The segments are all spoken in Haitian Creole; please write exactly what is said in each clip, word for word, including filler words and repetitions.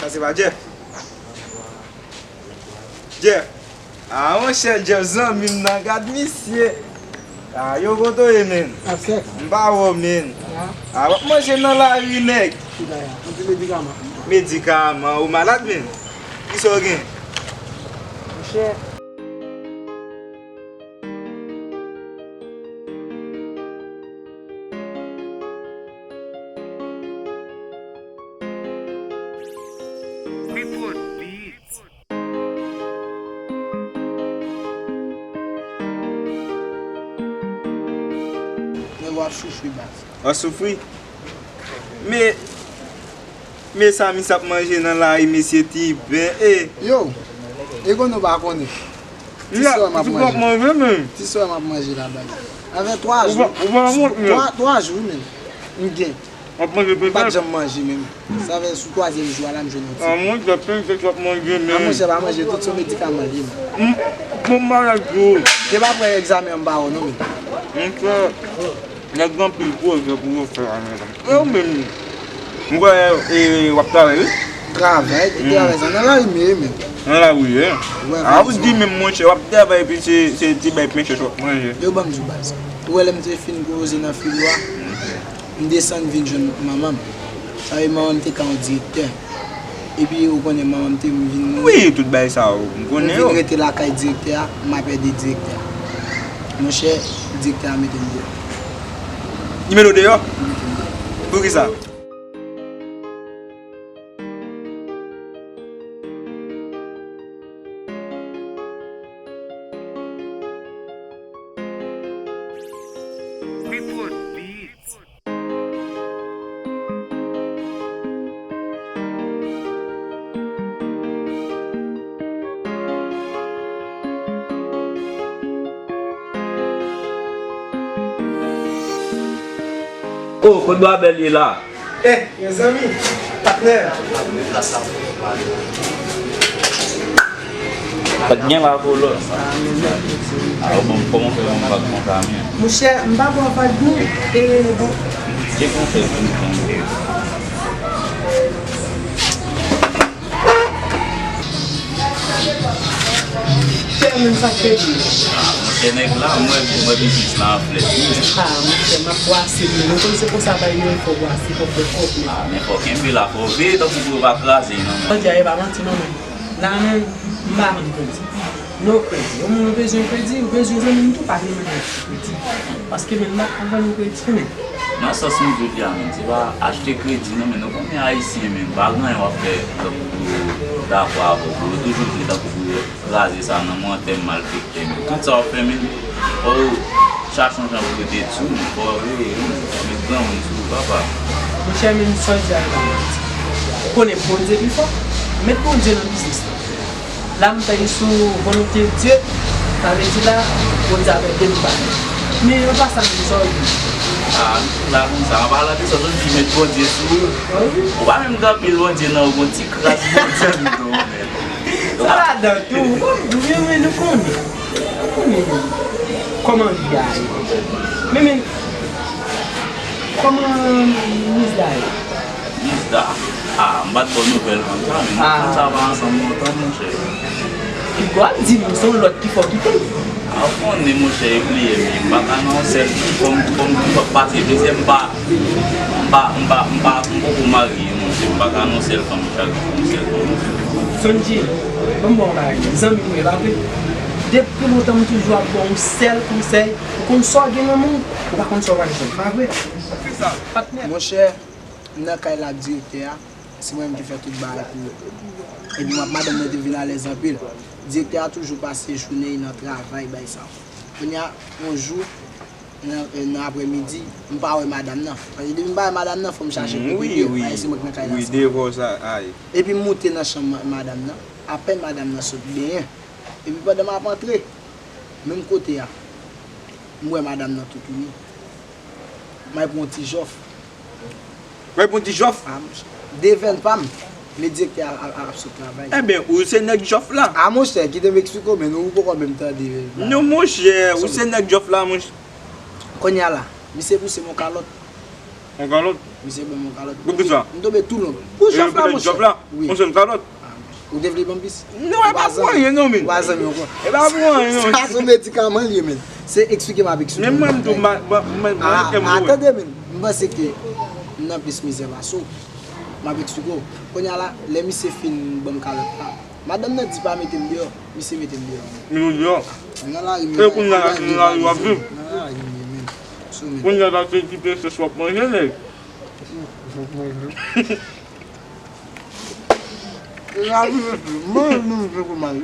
Sa se pa Jeff? Jeff. Ah, monchè, Jeff zanmi m nan, gad misye. Ah, yo kote w ye, menn? M pa wè w, menn. Ah, w ap manje nan lari, nèg. Ki bagay? Anpil medikaman. Medikaman, ou malad, menn? Kisa w gen? Monchè. Nèg w ap soufri, baz. W ap soufri? Men, men sa misye ap manje nan lari, mesye, ti ben, e. Yo, e konn nou pa konnen. Ti sè m ap manje. Ti sè m ap manje la, baz. Avè twa jou. Twa, twa jou, menm. M gen. W ap manje pete? M pa t janm manje, menm. Sa fè sou twazyèm jou a la, m jwenn yon ti. Ah, monchè, pete w ap manje, menm. Ah, monchè, pa manje, tout se medikaman li, menm. M, m malad tou. Te pa pran egzamen an, m pa wè w, non, menm. Monchè. Nèg gen anpil pwojè pou yo fè ane sa. E ou menm, m kwè, e, w ap travay, wi? Travay, ki travay sa? Nan lari m ye, menm. Nan lari w ye? A, ou di menm, monchè, w ap travay epi se, se ti bay pen chèch w ap manje. Yo ban m di w, baz. Ou wè lè m te fin koze nan filo a, m desann vin jwenn manman m. Sa vle manman m te ka yon direktè. Epi ou konnen manman m te vin mouri. Wi, tout bagay sa yo, m konnen yo. M vin rete lakay direktè a, m ap ede direktè a. Monchè, direktè a mete m deyò. Li mete w deyò? Li mete m deyò. Poukisa? Oh, kot Babèl ye la? Eh, mezanmi, patnè. Pa t gen la pou lòt. Ah, men mèt, mèt, mèt. Ah, bon, kòman w fè yon vag konsa, men? Monchè, m pa bwè vag, non. E, bon. Gen konsèy pou m pran. Chè, men sa k pede. Ah, monchè, nèg la, m wè, m wè biznis la an flèch, wi. Ah, monchè, m ap bwase, men ou konn se konsa bagay yo ye, fò bwase, fò fè kòb, men. Ah, men fò kenbe la, fò veye tankou pou yo pa kraze, non, men. Jodi a, e pa manti, non, men. La menm, m pa vann kredi. No kredi. Yon moun ou bezwen kredi, ou bezwen zanmi m tou, pa gen mwen kredi. Paske menm m pa ka vann kredi, men. Nan sans m di w la, menm, se pa achte kredi, non, men nou konnen Ayisyen, menm, pa gen anyen w ap fè tankou pou yo dakò avè w, pou yo toujou vle tankou pou yo kraze sa nan mantè malfektè, menm. Tout sa w ap fè, menm, fò yo chache yon jan pou yo detwi w, fò yo rele, menm, met granmoun sou ou, papa. Monchè, menm sa w di a, ou konnen Bondye pi fò. Met Bondye nan biznis la. La, m fè li sou volonte Dye, sa vle di la, Bondye ap ede m bagay. Men, anvan sa, m di sa w di. Ah, la konsa, anvan la, de sa w di met Bondye sou ou. Wi. Ou pa menm gen anpil Bondye, non, ou gon ti kras Bondye anndan w, men. Sa ladan tou, ou konn, ou menm, nou konnen. Nou konnen, men. Kòman vi a ye? Men, men, kòman Mizda ye? Mizda? Ah, m pa t ba w nouvèl fanm sa, men fanm sa pa ansanm lontan, monchè. Piga w ap di m, se yon lòt ki fè w kite l. Ah, ou konnen, monchè, e plizyè, men m pa ka nan yon sèl fi, fò m, fò m toujou ap pase plizyè, m pa, m pa, m pa, m pa, m poko marye, monchè, m pa ka nan yon sèl fanm chak jou, yon sèl fanm, yon sèl fanm. Sondji, ban m ba w yon bagay, zanmi m ye, pa vre? Depi lontan, m toujou ap ba w yon sèl konsèy, ou konn sa w gen nan men w, ou pa konn sa w pa gen, pa vre? Patnè. Monchè, m nan kay la ak direktè a, se mwen menm ki fè tout bagay pou yo. Epi m ap, madanm mwen te vin alèz anpil. Direktè a toujou pase jounen li nan travay, bay sa. Kounye a, yon jou, nan, nan aprèmidi, m pa wè madanm nan. Paske depi m pa wè madanm nan, fò m chache pou pede, paske se mwen ki nan kay la. Wi, devò sa, ay. Epi m moute nan chanm ma-, madanm nan. Apèn madanm nan sot benyen. Epi pandan m ap antre, menm kote a, m wè madanm nan toutouni. M al pran yon ti jòf. Mwen pou di jòf. Ah, monchè. Devèn pa m, men direktè a, a, a, ap sot travay. Enben, ou se nèg jòf la. Ah, monchè, kite m eksplike w, men ou poko menm tande. Non, monchè, ou se nèg jòf la, monchè. Kounye a la, misye pouse m yon kalòt. Yon kalòt? Misye ban m yon kalòt. Poukisa? M tonbe tou long. Pou jòf la, monchè. Jòf la? Wi. Monchè, m kalòt. Ou te vle ban m pis? Non, e pa pou anyen non, men. Ou pa zanmi ankò. E pa pou anyen non. Sa se yon medikaman li ye, men. Se eksplike m ap eksplike w. Men mwen, m tou, mwen, mwen, mwen, a, tande, men. M panse ke m nan plis mizè pase w. M ap eksplike w. Kounye a la, lè misye fin ban m kalòt la, madanm nan di pa mete m deyò, misye mete m deyò. Mete w deyò? M nan lari, men. E kounye a la, se nan lari w ap viv? Nan lari, men. Sou men. Kounye a la, se ti pye sèch w ap manje, nèg. Lavi mesye, mwen menm se pou mari.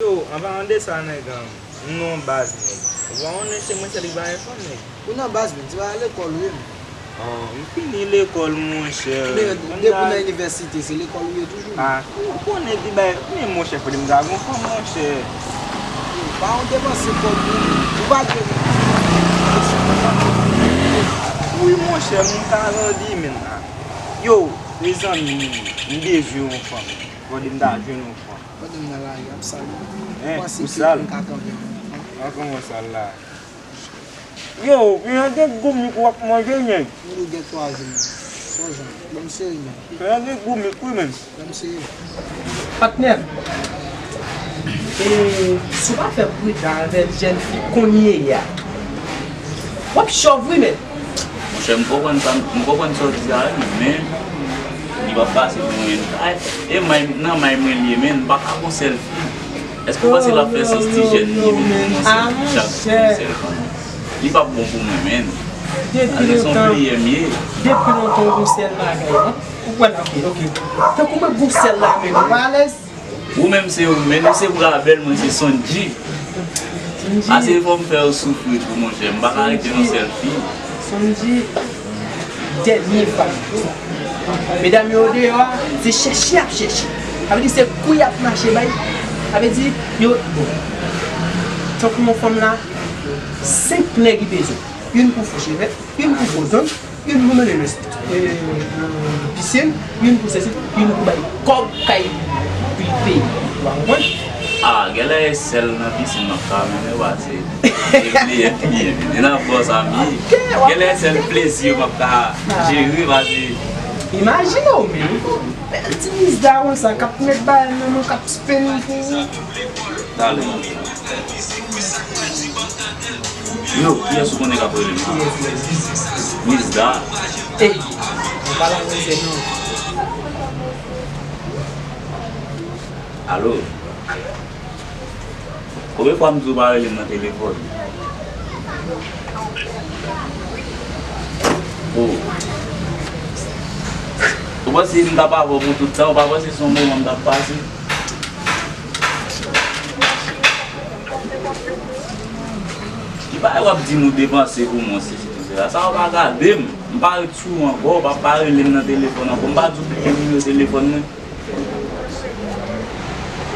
Yo, an palan de sa, nèg, an, m nan yon baz, nèg. Ou pa konnen se mwen sèl ki pa gen fanm, nèg. Ou nan baz, men, se pa lekòl ou ye, men. Oh, m fini lekòl, monchè. Men, depi w nan inivèsite, se lekòl ou ye toujou? Ah, ou konnen ki bay, men monchè, fòk m ta gon fanm, monchè. Pa yon depanse kòb ou, ou pa gen. Wi, monchè, m ta randi, men. Yo, mezanmi, m bezwen yon fanm. Fòk m ta jwenn yon fanm. Pandan m nan lari ap sal. Hein, ou sal? M ka kanpe. An kòman sal la? Yo, men yon de goumik w ap manje, nèg. M di w gen twa jou, men. Son jan. Bon, m sere, men. Men yon de goumik, wi, men. Bon, m sere. Patnè m, e, si w pa fè pridan avèk jèn fi kounye a, w ap chòv, wi, men. Monchè, m konprann sa, m konprann sa w di a, wi, men li p ap pase pou mwen. Ay, e may, nan may mwen li ye, men m pa ka gon sèl fi. Èske w panse l ap fè sans ti jèn li menm kòmanse chak jou sèl fanm? Li p ap bon pou mwen, men. Depi lontan, depi lontan w gon sèl bagay, non? Ou kwè l, ok, ok. Tankou mwen gon sèl la, men ou pa alèz? Ou menm se ou, men nou se bra bèl, mwen se Sondji. Sondji. Ase fò m fè w soufri tou, monchè. M pa ka rete yon sèl fi. Sondji. Dènye fwa. Medam yo deyò a, se chèche y ap chèche. Sa vle di se kou y ap mache bay. Sa vle di yo, bon. Tankou yon fanm la, senk nèg li bezwen. Youn pou fò chevè, youn pou fò zòn, youn pou mennen l nan, e, nan pisin, youn pou sesi, youn pou bay kòb kay pou l peye. Ou pa konprann? Ah, genlè e sèl nan pisin m ap ka mennen w pase. E meyè kliyè, men. E nan bò sa m ye. Genlè sèl plezi yo m ap ka jere, pase. Imajine w, men, yon bèl ti mis da konsa k ap met bagay nan men w, k ap spin pou ou. Talè. Yo, kiyès ou konnen k ap rele m la? Mis da. Ey, ou pa la mizè non. Alo? Konbyen fwa m di w pa rele m nan telefòn? Oh. Ou panse m t ap avè w pou tout tan? Ou pa panse se yon moman m t ap pase? Ki bagay w ap di m ou depanse pou mwen, sesi, tou sela? Sa w pa gade m. M pa ret sou ou ankò, w pa, pa rele m nan telefòn ankò. M pa di w bliye nimewo telefòn mwen.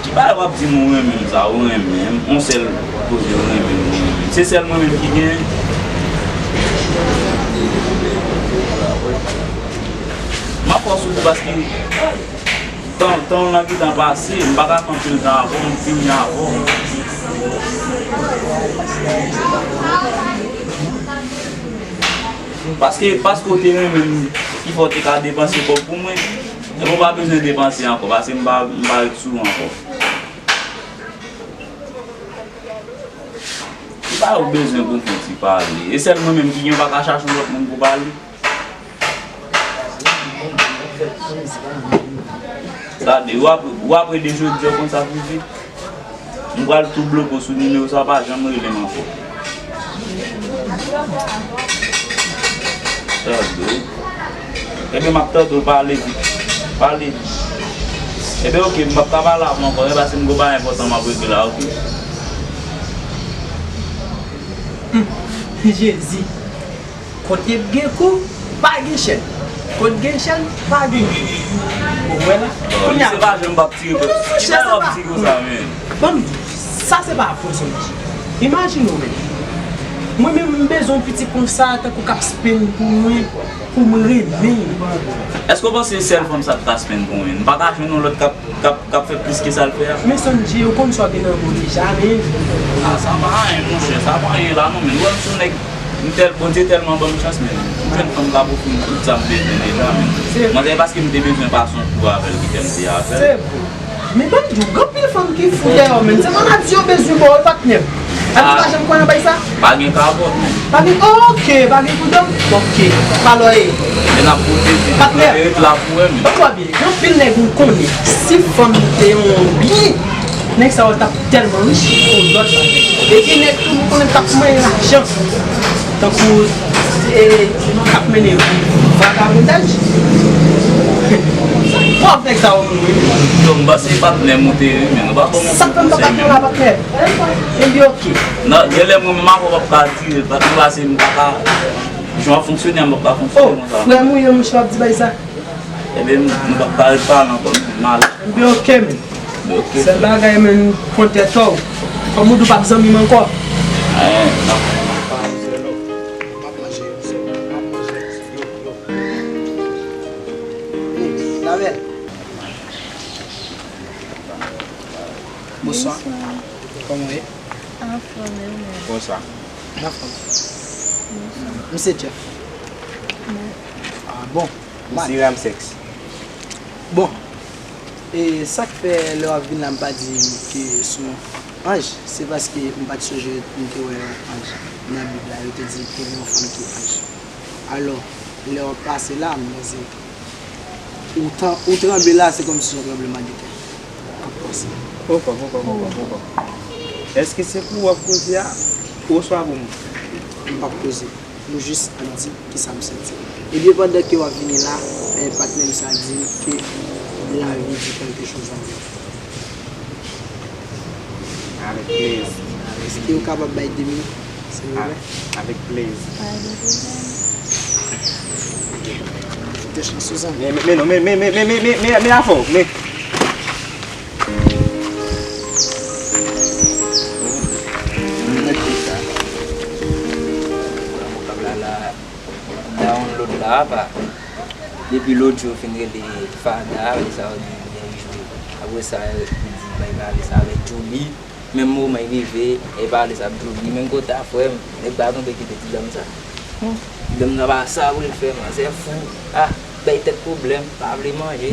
Ki bagay w ap di m ou renmen m sa, ou renmen m, yon sèl koze ou renmen m, ou renmen m. Se sèl mwen menm ki genyen. M ap fòse ou paske tan, tan w nan gentan pase, m pa ka pran anpil tan avè w, m fini avè w. Paske, paske w te renmen m, ki fè w te ka depanse kòb pou mwen. Epi w pa bezwen depanse ankò, paske m pa, m pa ret sou ou ankò. Ki bagay ou bezwen pou m fè ti pale? E sèl mwen menm ki gen, ou pa ka chache yon lòt moun pou pale? Gade, w ap, w ap rele jodi a konsa pou di. M pral tou bloke w sou nimewo sa, pa janm rele m ankò. Tande w. Ebyen, m ap tande w, pale vit. Pale vit. Ebyen, oke, m p ap ka pale avè w ankò, men paske m gon bagay enpòtan m ap regle la, oke? Hum, Jezi. Kote gen kou, pa gen chèn. Kote gen chèn, pa gen kou. Ou wè la? Kounye a, misye pa janm p ap tire kòb. Ki bagay w ap di konsa, men? Ban m di, sa se pa pwensonaj. Imajine w, men. Mwen menm, m bezwen yon pitit konsa, tankou k ap spenn pou mwen, pou m renmen l. Èske w panse sèl fanm sa t ka spenn pou mwen? M pa ka jwenn yon lòt k ap, k ap, k ap fè plis ke sa l fè a? Men Sondji, ou konn sa w gen nan men w deja, men. Ah, sa pa anyen, monchè, sa pa anyen la, non, men. Ou wè m se yon nèg, m tèl, Bondye tèlman ban m chans, men. M jwenn fanm k ap ofri m tout sa m bezwen deja, men. Se vre. Mwen, se paske m te bezwen pase yon kou avè l ki fè m te avè l. Se vre. Men ban m di w, gen anpil fanm ki fou dèyè w, men se maladi yo bezwen ba w, patnè. Abi pa janm kwè nan bay sa? Pa gen kabòt, men. Pa gen, oke, pa gen koudòm? Oke. Alò, e. E n ap pwotèje, patnè. Ret la pou wè, men. Ban m di w byen, gen anpil nèg m konnen, si fanm te yon byen, nèg sa yo t ap tèlman rich, se yon lòt bagay. E gen nèg tou m konnen k ap manyen lajan. Tankou, e, k ap mennen vagabondaj. Pòv nèg sa yo menm, wi. Yo, m panse patnè m ou te ye, men ou pa ban m konsèy, men. Sa k fè m pa patnè w la, patnè? Ebyen, oke. Non, genlè mwen menm avè w p ap ka dire, patnè, paske m pa ka, jan w ap fonksyone a, m p ap ka fonksyone konsa. Oh, frè m ou ye, monchè, w ap di bay sa? Ebyen, m, m p ap ka ret pale ankò, m mal. Ebyen, oke, men. Oke. Sèl bagay, men, pran tèt ou. Kòm ou di w p ap zanmi m ankò. Eh, non. Hey, la belle. Bonswa. Bonswa. Kòman w ye? Anfòm, e ou menm? Bonswa. Anfòm. Bonswa. M se Jeff. Bon. Ah, bon. Misye Ramsex. Bon. E sa k fè lè w ap vin la, m pa di ke se yon anj, se paske m pa t sonje m te wè yon anj nan Bib la, yo te di te gen yon fanm ki anj. Alò, lè w ap pase la, m panse ou tan-, ou tranble la, se kòmsi se yon tranblemanntè k ap pase. Poko, poko, poko, poko. Èske se pou ou w ap koze a, oswa pou mwen? M p ap koze. M jis ap di kisa m santi. Ebyen, pandan ke w ap vini la, eh, patnè m sa di m ke lavi di quelque chose en bref. Avèk plezi. Èske w kapab bay de minit, silvouplè? Avèk plezi. Pa gen pwoblèm. Te chans ou, zanmi. Men, men, men, non, men, men, men, men, men, men, men afè w, men. Download la apa. Depi lòt jou fin rele Fada, lè sa yo di li enjoy. Apre sa, yo di bay pale sa avèk Djouly. Menm moman y rive, e pale sa ap Djouly. Menm kote a frè m, nèg pa tonbe kite ti dam sa. Ti dam sa pa sa pou l fè, manzè fou. Ah, bay tèt pwoblèm, pa vle manje.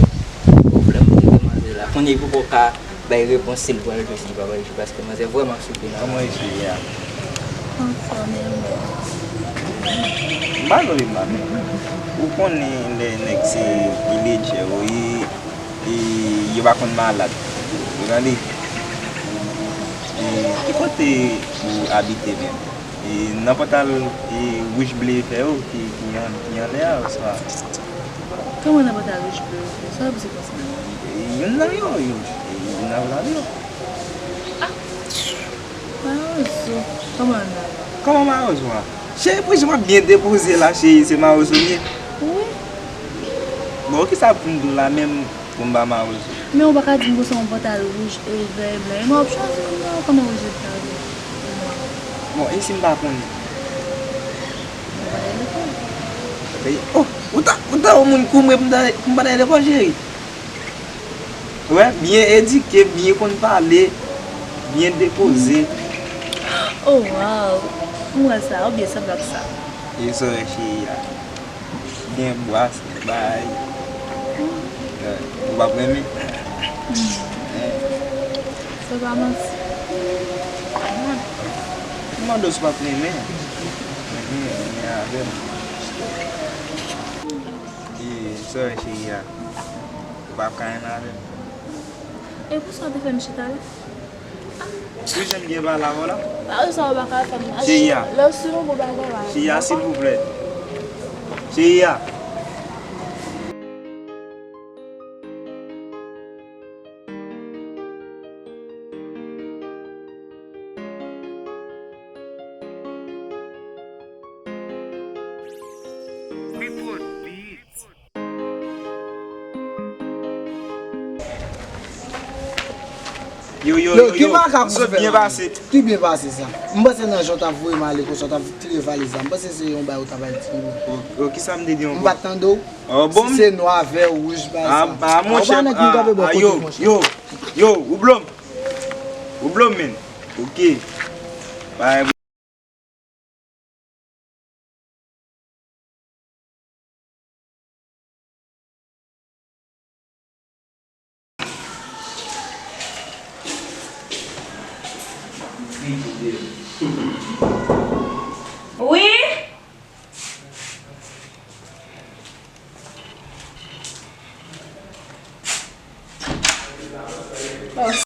Pwoblèm pou kite manzè la. Kounye a pou poko ka bay repons si l pral jwe, si l pa pral jwe, paske manzè vrèman ap soufri nan. Kòman w ye, cheri a? Anfòm, e ou menm? M pa tande mal. Ou konnen lè nèg se villager yo ye, e yo pa konn malad. Ou tande? E ki kote ou abite menm? E nan pòtal, e, wouj ble fè yo ki, ki an, ki anlè a, oswa? Kòman nan pòtal wouj ble yo fè? Sa w ap di konsa? E, youn nan yo, youn, e, youn nan pòtal yo. Ah! Mawozo, kòman nan? Kòman mawozo a? Cheri, pou jan w ap byen depoze la, cheri, se mawozo m ye? Wi. Bon, kisa pou m di w la menm? Pou m pa mawozo. Men ou pa ka di m konsa yon pantalon wouj e vè e blan. E mwen w ap chwazi moun nan, kòman wouj e vè e blan? Bon, e si m pa konnen? Ou pa t al lekòl. Ey, oh, ou ta, ou ta yon moun koumre pou m ta, pou m pa t al lekòl, cheri. Wè, byen edike, byen konn pale, byen depoze. Oh, wow! M wè sa, ou byen sanble ak sa. E sa w wè, cheri a. Gen bwa, bay. Eh, ou p ap renmen? Eh. Se pa manti. M mande w si w p ap renmen. Renmen, renmen avè m. E sa w wè, cheri a. Ou p ap ka renmen avè m? E pou sa w te fè m chita la? Ou janm byen pale avè w la? Pale sa w pa ka fè m la. Cheri a. Lè w sou yon bon bagay la. Cheri a, silvouplè. Cheri a. Yo, yo, yo, yo, yo, ki makak ou fè la? Ki byen pase sa? M panse nan jan w t ap voye m ale konsa, w t ap tire valiz la. M panse se yon bagay ou t ap al di m. O, o, ki sa m te di ankò? M pa t tande w. O, bon. Si se nwa, vè, wouj, bagay sa. A, a, monchè, a, yo, yo, yo, ou blo m. Ou blo m, men. Ok. Bay. Wi. Oh,